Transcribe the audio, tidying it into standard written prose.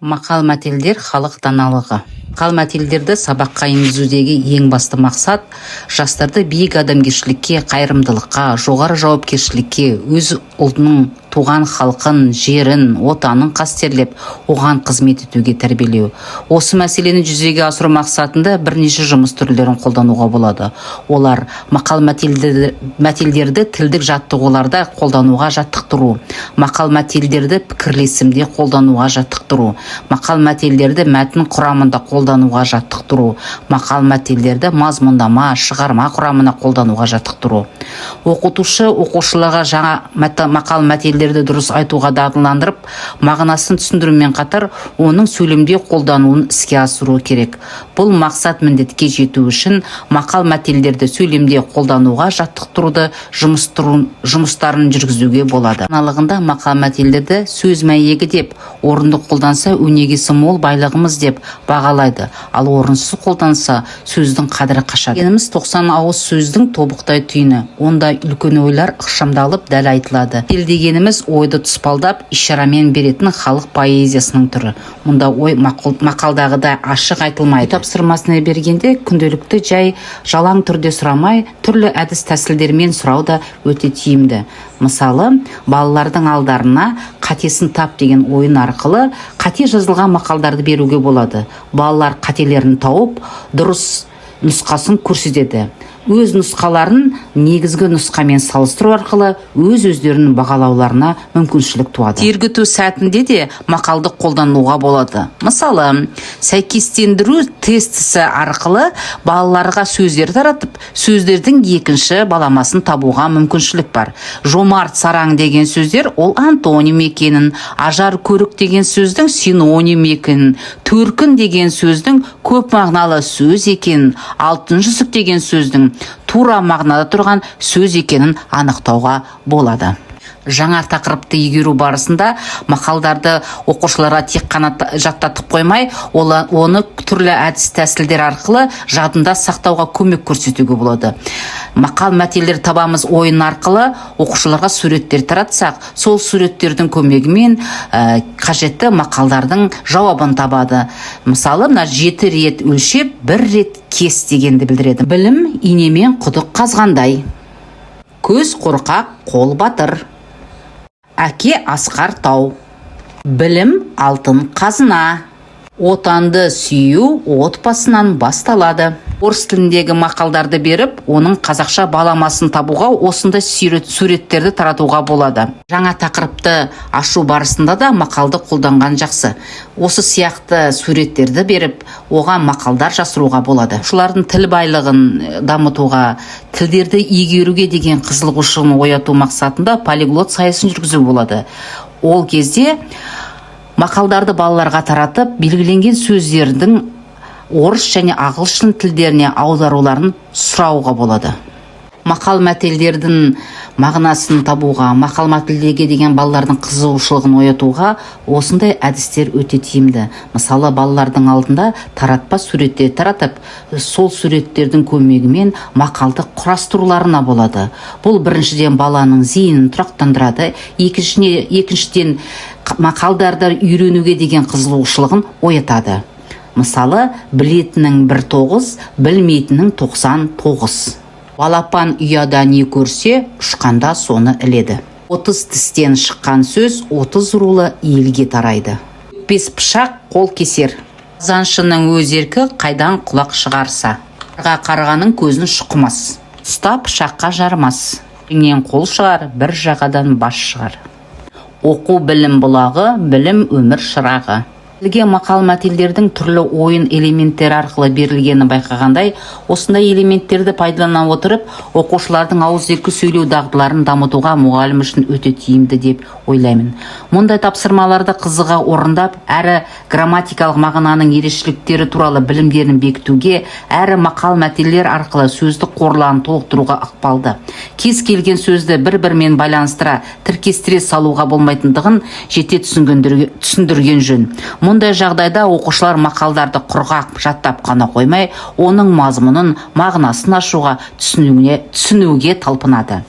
Мақал-мәтелдер – халық даналығы. Мақал-мәтелдерді сабаққа енгізудегі ең басты мақсат – жастарды биік адамгершілікке, қайырымдылыққа, жоғары жауапкершілікке, өз ұлтының, туған халқын, жерін, отанын қастерлеп, оған қызмет етуге тәрбиелеу. Осы мәселені жүзеге асыру мақсатында бірнеше жұмыс түрлерін қолдануға болады. Олар: мақал-мәтелдерді тілдік жаттығуларда қолдануға жаттықтыру, мақал-мәтелдерді пікірлесімде қолдануға жаттықтыру, мақал-мәтелдерді мәтін құрамында қолдануға жаттықтыру, мақал-мәтелдерді мазмұндама, шығарма құрамына қолдануға жаттықтыру. Оқытушы оқушыларға жаңа мақал-мәтелдерді дұрыс айтуға дағдыландырып, мағынасын түсіндірумен қатар, оның сөйлемде қолдануын іске асыруы керек. Бұл мақсат міндетке жету үшін мақал-мәтелдерді сөйлемде қолдануға жаттықтыруды жұмыстарын жүргізуге болады. Даналығында мақал-мәтелдерді сөз мәйегі деп, орынды қолданса, өнегесі мол байлығымыз деп бағалайды, ал орынсыз қолданса, сөздің қадірі қашады. Дегеніміз, 90 ауыз сөздің тобықтай түйіні. Онда үлкен ойлар ықшамдалып, дәл айтылады. Тіл дегеніміз – ойды тұспалдап, ишарамен беретін халық поэзиясының түрі. Мұнда ой мақалдағыдай ашық айтылмайды. Тапсырмасын бергенде күнделікті жай жалаң түрде сұрамай, түрлі әдіс тәсілдермен сұрау да өте тиімді. Мысалы, балалардың алдарына «Қатесін тап» деген ойын арқылы қате жазылған мақалдарды беруге болады. Балалар қателерін тауып, дұрыс нұсқасын көрсетеді. Өз нұсқаларын негізгі нұсқамен салыстыру арқылы өз өздерін бағалауларына мүмкіншілік туады. Тергіту сәтінде де мақалды қолдануға болады. Мысалы, сәйкестендіру тестісі арқылы балаларға сөздер таратып, сөздердің екінші баламасын табуға мүмкіншілік бар. Жомарт, сараң деген сөздер ол антоним екенін, ажар, көрік деген сөздің синоним екенін, төркін деген сөздің көп мағыналы сөз екенін, алтын жүзік деген сөздің тура мағынада тұрған сөз екенін анықтауға болады. Жаңа тақырыпты игеру барысында мақалдарды оқушыларға тек қана жаттатып қоймай, оны түрлі әдіс тәсілдер арқылы жадында сақтауға көмек көрсетуге болады. «Мақал мәтелдер табамыз» ойын арқылы оқушыларға суреттер таратсақ, сол суреттердің көмегімен қажетті мақалдардың жауабын табады. Мысалы, мына «жеті рет өлшеп, бір рет кес» дегенді білдіреді. Білім инемен құдық қазғандай. Көз қорқақ, қол батыр. Әке асқар тау. Білім – алтын қазына. Отанды сүю отбасынан басталады. Орыс тіліндегі мақалдарды беріп, оның қазақша баламасын табуға осындай суреттерді таратуға болады. Жаңа тақырыпты ашу барысында да мақалды қолданған жақсы. Осы сияқты суреттерді беріп, оған мақалдар жасыруға болады. Оқушылардың тіл байлығын дамытуға, тілдерді игеруге деген қызығушылығын ояту мақсатында полиглот сайысын жүргізу болады. Ол кезде мақалдарды балаларға таратып, белгіленген сөздердің орыс және ағылшын тілдеріне аударуларын сұрауға болады. Мақал мәтелдердің мағынасын табуға, мақал мәтелдерге деген балалардың қызығушылығын оятуға осындай әдістер өте тиімді. Мысалы, балалардың алдында таратпа суреттер таратып, сол суреттердің көмегімен мақалды құрастыруларына болады. Бұл, біріншіден, баланың зейінін тұрақтандырады, екіншіден, мақалдарды үйренуге деген қызығушылығын оятады. Мысалы, білетінің бір тоғыз, білмейтінің 99. Балапан ұяда не көрсе, ұшқанда соны іледі. 30 тістен шыққан сөз 30 рулы елге тарайды. Бес пышақ қол кесер. Қазаншының өз еркі, қайдан құлақ шығарса. Қарға қарғаның көзін шұқымас. Ұста пышаққа жармас. Біріңнен қол шығар, бір жағадан бас шығар. Оқу – білім бұлағы, білім – өмір шырағы. Тілге мақал мәтелдердің түрлі ойын элементтері арқылы берілгенін байқағандай, осындай элементтерді пайдалана отырып, оқушылардың ауызекі сөйлеу дағдыларын дамытуға мұғалім үшін өте тиімді деп ойлаймын. Мұндай тапсырмаларды қызыға орындап, әрі грамматикалық мағынаның ерекшеліктері туралы білімдерін бекітуге, әрі мақал мәтелдер арқылы сөздік қорларын толықтыруға ықпалды. Кез келген сөзді бір бірімен байланыстыра, тіркестіре салуға болмайтындығын жете түсіндірген жөн. Мұндай жағдайда оқушылар мақалдарды құрғақ жаттап қана қоймай, оның мазмұнын, мағынасын ашуға, түсінуге талпынады.